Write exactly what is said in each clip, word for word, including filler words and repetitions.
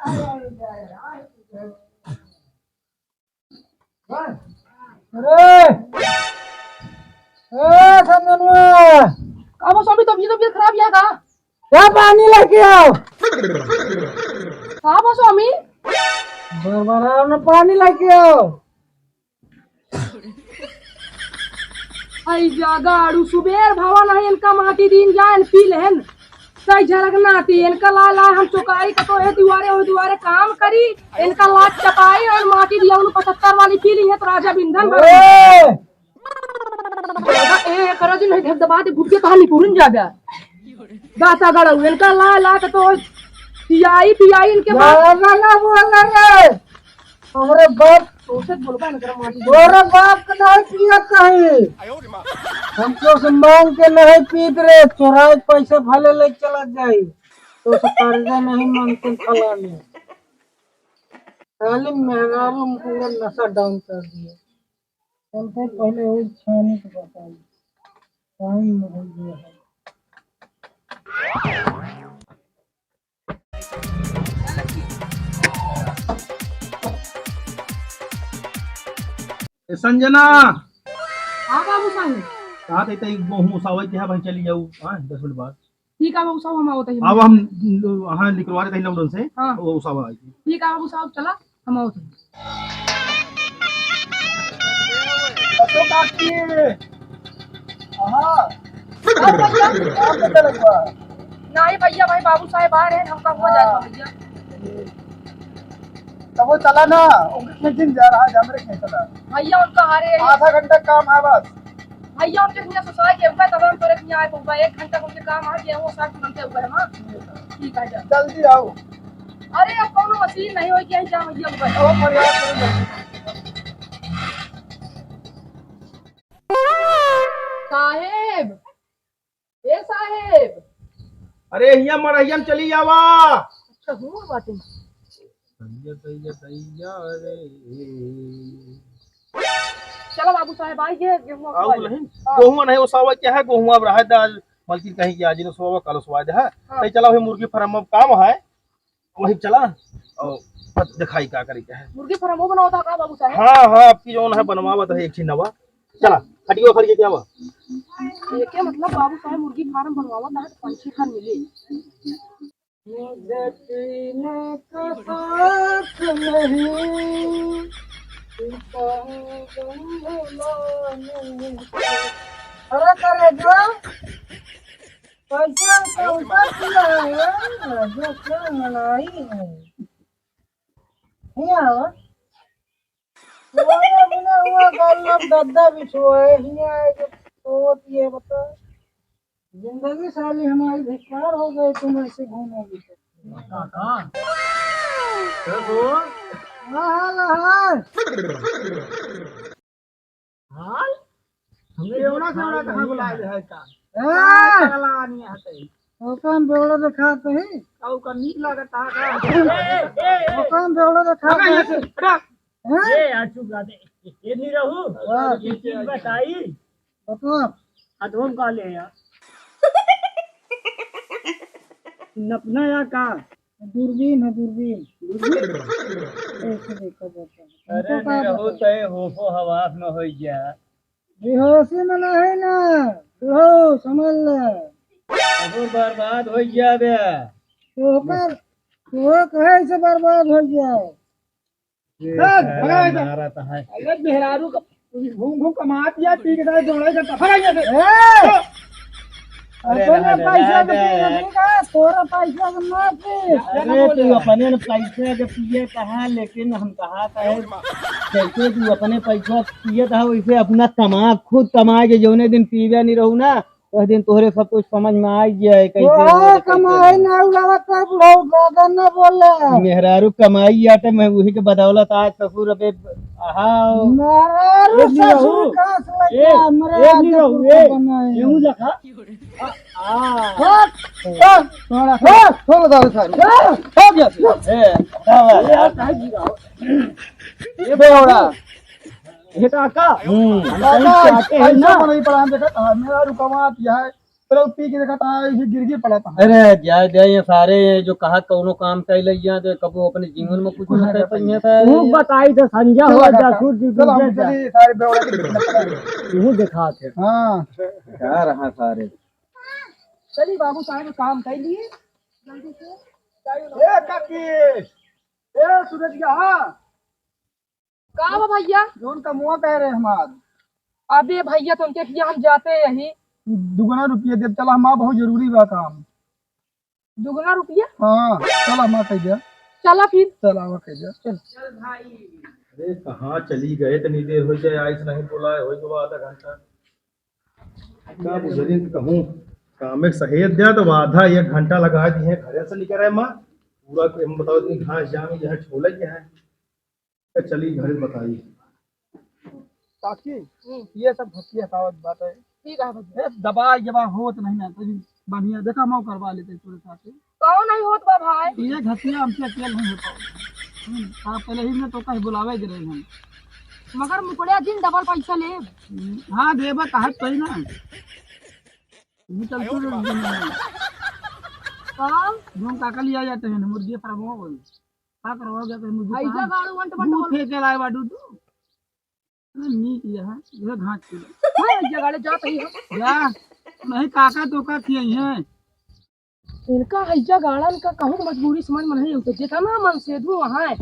अरे, ए संजनवा। का बा स्वामी, तबियत, तबियत खराब या का? जा पानी लेके आओ। का बा स्वामी? बरबराओ न, पानी लेके आओ। आई जा गाड़ू, सुबेर भवा नहीं इनका माटी दीन जाए, पी लेन। सही झलक नाती, इनका ला ला हम चौकारी का तो ए दुआरे, ओ दुआरे काम करी, इनका ला चपाई और माटी दिया, उन पचहत्तर वाली पी ली है तो राजा बिंधन भर। ए! ए, करा जी नहीं, ढेर दबा दे, घुट के कहाँ निपुरन जाबे। दाता गड़ऊ, इनका ला ला के तो पियाई, पियाई इनके बाद। ज्यादा ना बोला रे। हमरे बाप तोसे बोलबा न करा माटी। तोरे बाप के नहीं पियत कहीं। हम तो से मांग के नहीं पीत रे, चोराई पैसा भले ले चला जाई। तो से कर्जा नहीं मांगते फलाने। खाली मेहरारू में पूरा नशा डाउन कर दिया। चलते पहले वही छानी के बताई। टाइम हो गया है। ए, संजना। हाँ बाबू साहब। कहा थे, तई गेहूं ओसावे के है भाई, चली जाऊ, हाँ, दस मिनट बाद। ठीक है बाबू साहब, हम आवत है। अब हम, हाँ, निकलवा रहे थे लौडन से, हाँ। वो ओसावा आई। ठीक है बाबू साहब, चला, हम आवत है। अशोक काकी। हाँ। हाँ भैया। आप कितना लगवा? नहीं भैया, भाई बाबू साहब आ रहे हैं, हमका हुआ जाएगा भैया। तब वो चला ना, उनके खेत दिन जा रहा है, हमरे खेत चला। भैया उनका आ रहे हैं। आधा घंटा काम है बस। भैया उनके हियाँ सुसाई के हुआ, तब हम तोरे हियाँ आए पहुँचा। एक घंटा उनके काम है, गेहूँ साग बनते हुए है, हाँ? ठीक है, जा। जल्दी आओ। अरे अब कौनो मशीन नहीं होई, कहीं जा भैया उनका। ओ, मर्यादा करो जल्दी। साहेब, ए साहेब। अरे हियाँ मड़हिया में चली आवा। अच्छा, हुआ बाटे। दैया, दैया, दैया, अरे। चलो बाबू साहेब, आइए, गेहूं आओ ओसवाई। दुल्हन, हाँ। गेहुआ नहीं ओसावा क्या है, गेहुआ अब रहा है, आज मलकिन कहीं की आज ही ओसवावा, कल ओसवा दे है। हाँ। नहीं चला, वही मुर्गी फार्म में काम है, वही चला और दिखाई का करी क्या है। मुर्गी फार्म वो बनावा था का बाबू साहेब? हाँ, हाँ, आपकी जौन है बनवावत है एक ठे नवा। चला, हटियो, खड़ी क्या हुआ? ये क्या मतलब बाबू साहेब मुर्गी फार्म बनवावा था तो पंछी घर मिले। मुझे पीने का शौक नहीं, पीता हूँ गंगला में। अरे करे जो, पैसा तो ऊपर किया है, जो क्या लड़ाई है। नहीं आओ। सोए बिना हुआ गल्ला में गद्दा बिछोए, हियाँ आए के सोवत ये बता। जिंदगी साली हमारी बेकार हो गई, तुम ऐसे घूमोगी तो। काका। देखो। हाँ, हाँ, हाँ। हाल? हमरे बेवड़ा से बेवड़ा कहाँ बुलाए है का? ए! का पगला आदमी है तई? ओकन बेवड़ा देखात ही। का ओकर नीक लागत है का? ए, ए, ए, ए। ओकन बेवड़ा देखात पकड़ ही। यहाँ से, हटा। हैं? ए, यार, चुप रह दे। ये नहीं रहू। हाँ। ये चीज बताई। बतवा। हाथों में का ले यार? नपना या का? दूरबीन है, दूरबीन। दूरबीन? ऐसे देखो, देखो। अरे, हमको का निरहू पता? तय होफो हवास में होई गया। बेहोशी में नहीं ना, लो, समझ ले। अब बर्बाद हो गया बे। तो ओकर, तो कहे से बर्बाद हो गया? ये ए, भगा साला इधर। मारत है। अरे मेहरारू का घूम घूम कमात या, पी के साथ जोड़े का, भगा इधर से। ए! अरे अपने रहा दे, पैसा रहा के दे। पिए नहीं का, तोरा पैसा के ना पी। अरे तू अपने न पैसा के पिए कहा, लेकिन हम कहा कहे, जैसे तू अपने पैसा पिए कहा, वैसे अपना कमा, खुद कमा के जौने दिन पीवे नहीं रहू ना, उस दिन तोहरे सब कुछ समझ में आ गया है, कैसे तोहरा है, कैसे कमाई नहीं। ना उड़ावा कर बुढ़ऊ, ज्यादा ना बोले। मेहरारू कमाई आटे, मैं वही के बदौलत आज ससुर अबे, आहा। मेहरारू ए, नहीं ससुर रहू। का से ए, लगा, हमरा ए, नहीं आज रहू, ससुर ए, का बनाए। यूं लखा। आ, आ। हट, हट, थोड़ा सा, हट। थोड़ा सा, सर। हट। हो गया, सर। ए, क्या बात है? यार, काहे गिरा हो? ये बेवड़ा। ये काका। हम्म। काका, काके है ना? ऐसा नहीं पड़ा, हम देखा, हाँ, मेहरारू कमात यह है। चलो, पी के देखा था, ये गिर गिर पड़ा था। अरे, जाए दे, ये सारे, ये जो कहा कौनो काम कर ले, यहाँ तो कबो अपने जीवन में कुछ कुछ ना ना कर कर पाएंगे। पाएंगे। तू बताई तो संजय हो चलो, जा, काका, सूट चलो, हम चलिए, सारे बेवड़ा के देखना पड़ा। तू दिखा थे। हाँ। क्या रहा सारे? चलिए बाबू साहब, काम कर लिए जल्दी से। ए काकी, ए सूरज, यहाँ का बा भैया? जौन कमुआ कह रहे हमार। अबे भैया, तो उनके किया हम जाते यही। दुगना रुपया देब, चला, हमार बहुत जरूरी बा काम। दुगना रुपया? हाँ, चला, हमार कह जा। चला फिर। चला, आवा कह जा। चल। अरे, कहाँ चली गए? इतनी देर हो जाए, आइस नहीं बोला है, हो गया आधा घंटा। का बुझलिन कहूँ, काम एक सहेज दिया तो आधा एक घंटा लगा दिए, घरे से निकल रहे माँ, पूरा हम बताओ, इतनी घास जाम यहाँ छोले के है। चली घरे बताई। काकी, हम्म। ये सब घटिया सावत बात है। ठीक है भैया। ए, दवाई जवा होत नहीं ना, तभी बढ़िया देखा मऊ करवा लेते तोरे साथे। कौन नहीं होत बा भाई? ये घटिया हमसे अकेल नहीं होता। हम्म, आप पहले ही में तो कहीं बुलावे के रहे हम। मगर मुकड़िया दिन डबल पैसा ले। हम्म, हाँ, देबे कहा तो ही ना। तू चल तू। कौन? जो काका लिया जाते हैं ना, मुर्गी फार्म हो गई। का करवा गया कहीं मुझे ऐसा काम? गाड़ू वंट बंट दूध बोल। फेंके लाए बाटू तू। अरे नीक यह है, यह घाट के। हाँ, ऐसा गाड़े जात ही हो। जा, नहीं काका तो का किए हैं। इनका हैजा गाड़न का कहूँ मजबूरी समझ में नहीं होता, जितना मन से दू वहाँ है,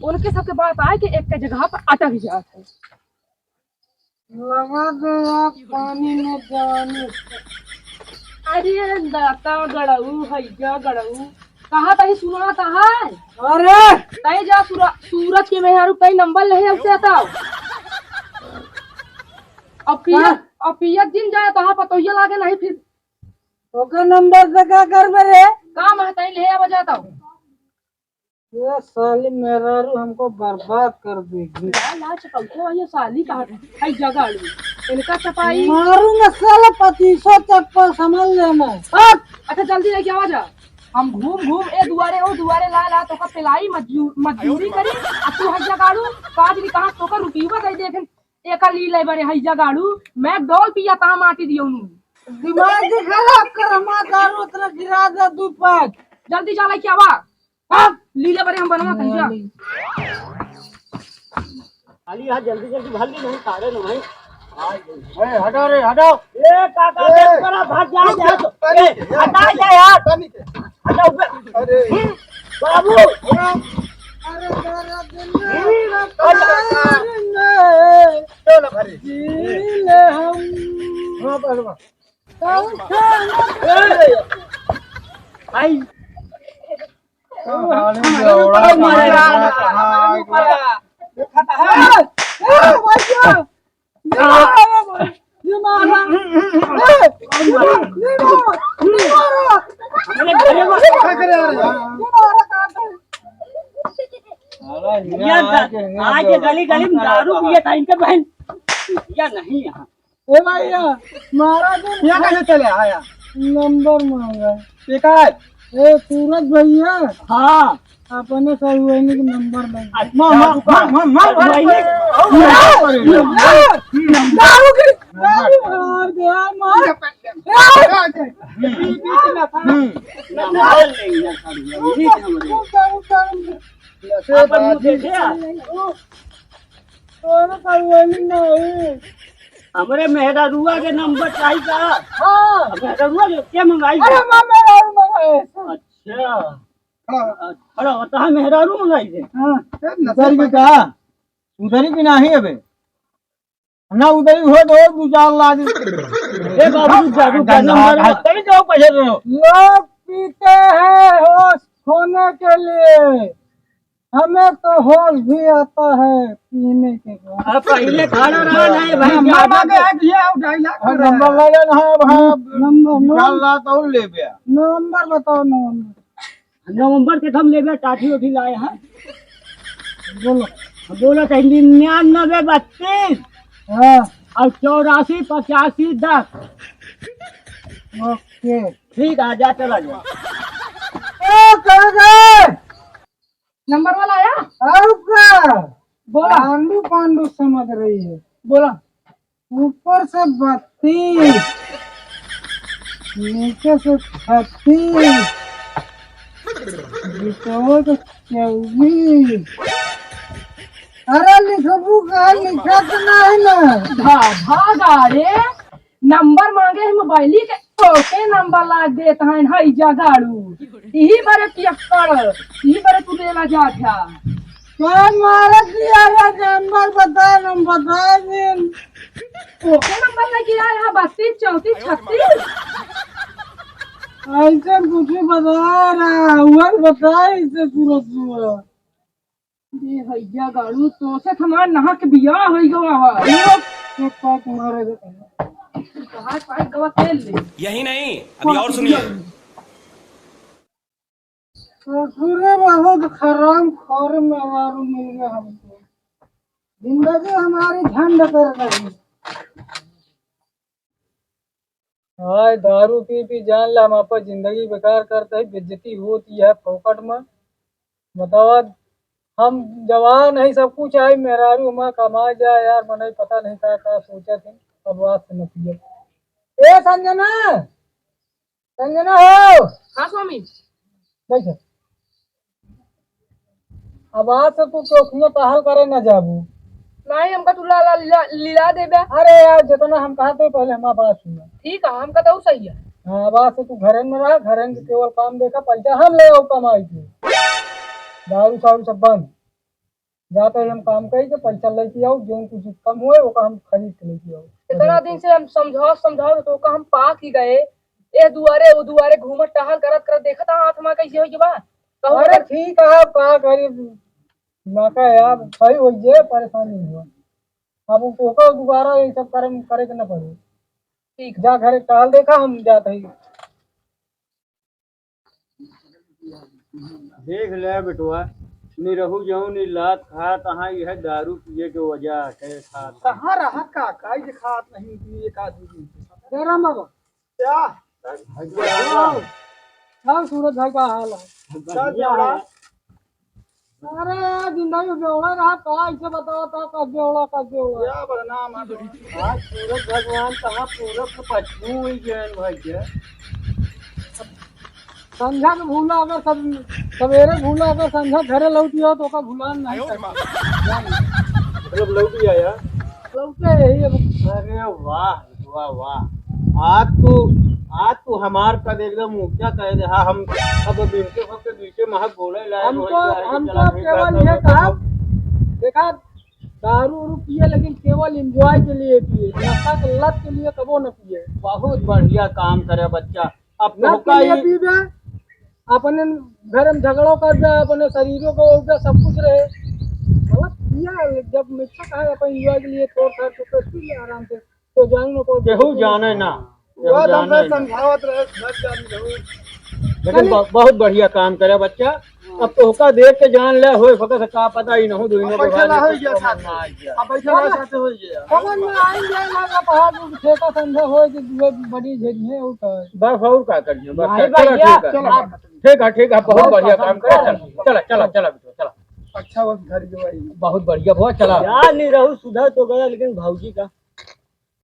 उनके सबके बात आए कि एक के जगह पर अटक जात है। लगा दे आप पानी में जवानी। अरे दाता गड़ऊ, हैया गड़ऊ, कहा तही सुना तहा है? अरे! तही जा सूरज के मेहरारू कई नंबर ले है उसे तो। अब पिया, हाँ। अब पिया दिन जाए तहा पतोहिया लागे नहीं फिर। ओकर नंबर से का करबे रे? का महताई ले आवा जाता हूँ। ये साली मेहरारू हमको बर्बाद कर देगी। ला, ला, चपलते हो, ये साली का है जगाड़ू। इनका चपाई। मारूंगा साला पच्चीसों चप्पल, समझ लेना। हट! अच्छा, जल्दी लेके आवा जा। हम घूम घूम ए दुआरे, ओ दुआरे, ला, ला, तोका पिलाई, मजदू-, मजदूरी करी, आ तू है जगाड़ू, काज भी कहाँ, तोका रुपीवा दे दे, फिर एका ली ले बरे, है जगाड़ू, मैं डोल पिया ता माटी दियो नू। दिमाग के खराब कर, हमार दारू उतना गिरा दे दू पैक। जल्दी जा लेके आवा। अब लीले बरे हम बनवा कहीं जा। खाली यहाँ जल्दी जल्दी भाग ली, नहीं सारे ना भाई। ए, हटो रे, हटो। ए, काका, ए, बड़ा भाग जा, रुक जा, जा। पानी ए, के, हटा जा यार। पानी के। हटो बे। अरे। बाबू। अरे, अरे, चलो, अरे। जी ले हम। हाँ, बस, बस। आई। आज गली गली में दारू पिए था इनके बहन। या नहीं यहाँ। ए भैया, मारा दे। यहाँ कहाँ चले आया? नंबर मांगा। ये का है? ए, सूरज भैया। हाँ। अपने सहुआइन के नंबर मांगा। अच्छा, मार, मार, दुकान। मार, मार, मार, मार। सहुआइन के नंबर। दारू की, दारू मार दे, मार। हम्म। नंबर ले लिया, साढ़ू, ये ठीक है, हमारे। रुक जा, रुक जा, रुक जा। अपन मुंह देखे आ। अरे सहुआइन नहीं। हमरे मेहरारुआ के नंबर चाही का? हाँ। मेहरारुआ के के मंगाई? अरे माँ, मेहरारू मंगाए। अच्छा। हाँ। अरे, तहाँ मेहरारू मंगाई थे? हाँ। ए, नजर उधर भी का? उधर भी नहीं अबे। ना उधर ही हो तो और दू चार लाख। ए बाबू, रुक जा, रुक जा, नंबर हाँ, तभी जाओ, पैसे दो। लोग पीते हैं होश खोने के लिए। हमें तो होश भी आता है पीने के बाद। अब पहले खड़ा रहा नहीं भाई, ना, ज्यादा मामा के तो आज ये आओ, ढाई लाख और हो रहा है। नंबर ले लेना है, अब हाँ, नंबर, निकाल नंबर। रहा तो और ले गया। नंबर बताओ, नंबर। नवंबर के हम लेबे टाठी उठी लाए हैं। बोलो। बोलो तो निन्यानवे बत्तीस। हाँ। और चौरासी पचासी दस। ओके। ठीक है, जा चला जा। ए, कहाँ गए? नंबर वाला आया? और का? बोला। पांडू पांडू समझ रही है। बोला। ऊपर से बत्तीस। नीचे से छत्तीस, बीचवा से चौबीस। अरे लिखबू का, लिखत नाही ना। भा-, भागा रे, नंबर मांगे है मोबाइली के, ओके नंबर लाग देत हैं, हैजा गाड़ू। इही बरे पियक्कड़, इही बरे तू लेला जात है। का मारत दिया रे, नंबर बता, हम बता दिन। ओके नंबर लेके आए हैं, बत्तीस, चौंतीस, छत्तीस। ऐसे कुछ बता रहा, हुआ बता इसे सूरज हुआ। ये हैया गाड़ू, तोसे तो हमार नहक बियाह होई गवा है। ये तो पाक मारे गवा। कहाँ पाक गवा तेल ले? यही नहीं, अभी और सुनिए। ससुरे बहुत हराम खोर मेहरारू मिल गया हमको। जिंदगी हमारी झंड कर रही। हाय, दारू पी पी जान ला, हम आपन जिंदगी बेकार करत ही, बेइज्जती होत ही है फोकट में। बतावा, हम जवान है, सब कुछ है, मेहरारू हमार कमा जाए यार, मनई पता नहीं का का सोचत है। अब बात से न पिए। ए संजना, संजना हो। हाँ स्वामी। बैठ। अब आज से तू चौकिया टहल करे न जाबू। नहीं, हमका तू ला, ला, लीला, लीला देबे। अरे यार, जितना हम कहते पहले हमार बात सुना। ठीक है, हमका तो सही है। हाँ, अब आज से तू घरे में रहा, घरे में केवल काम देखा, पैसा हम ले आओ कमाई के। दारू सारू सब बंद। जाते ही हम काम करी के पैसा लेके आओ, जो कुछ कम हुए ओका हम खरीद के लेके आओ। इतना दिन से हम समझाओ समझाओ तो ओका हम पाक ही गए। ए दुआरे वो दुआरे घूमत टहल करत करत देखत आ हाथ में कैसे हो बा। कहूँ अरे अगर ठीक है, अब का करी, ना का यार, सही हो जे परेशानी हुआ। अब ओका दोबारा ये सब कर्म करे के ना पड़े। ठीक। जा घरे टहल देखा, हम जाते ही। देख ले बेटवा, निरहू जौन ई लात खात अहाँ, यह दारू पिए के वजह है खात। कहाँ रहत का, काई के खात नहीं पिए का दू दिन से। जय राम बाबा। क्या? हाँ, सूरज भाई का हाल है? क्या बढ़िया बेवड़ा? है। अरे, जिंदगी में बेवड़ा रहा, का इसे बताओ, का, का बेवड़ा, का बेवड़ा? क्या बदनाम है? आज सूरज भगवान कहाँ पूरब से पश्चिम हुई गए भाई के? संझा के भूला अगर सब, सवेरे भूला अगर संझा घरे लौटी हो तो ओका भुलान नहीं सकते। मतलब लौटी आया? लौटे यही अब। अरे वाह, वाह, वाह। आज तू, आज तू हमार कद एकदम ऊंचा कर दे। हाँ, हम अब इनके सबके बीचे महक बोले लायक हमको, होई जाए कि हमको चला, केवल ये कहा, देखा, दारू उरू पिए, लेकिन केवल enjoy के लिए पिए, नशा के लत के लिए कबो न पिए। बहुत बढ़िया काम करे बच्चा। अब तो लत के लिए पीबे, अपने घर में झगड़ो कर दे, अपने शरीरों को उठे, सब कुछ रहे। गलत किया, जब मिथ्या कहा अपन enjoy के लिए तोड़ फोड़ के पी ले आराम से, तो जान लो को केहू जाने ना, केहू बात जाने हमसे ना। समझावत रहे, घर जान रहो। लेकिन चलिए। ब-, बहुत बढ़िया काम करे बच्चा। अब तो ओका देख के जान ले, होए फकत का पता ही न हो, दुइनो अब के बैठे बाद ना एक होई गया समझ साथ में। ना आई गया। अब बैठे ना साथ होई गया। समझ में आई गया ना, का कहा जो ठेका संधा होए कि दुए बड़ी झेरी है, वो का है। बस और का करिए, बस नहीं चला, भैया, ठीक है। चला। ठीक है, ठीक है, बहुत बहुत बढ़िया पसंद काम कर। चला, चला, चला, चला बेटा, चला। अच्छा, बस घर के भाई। बहुत बढ़िया, बहुत चला। यार, निरहू सुधर तो गया, लेकिन भौजी का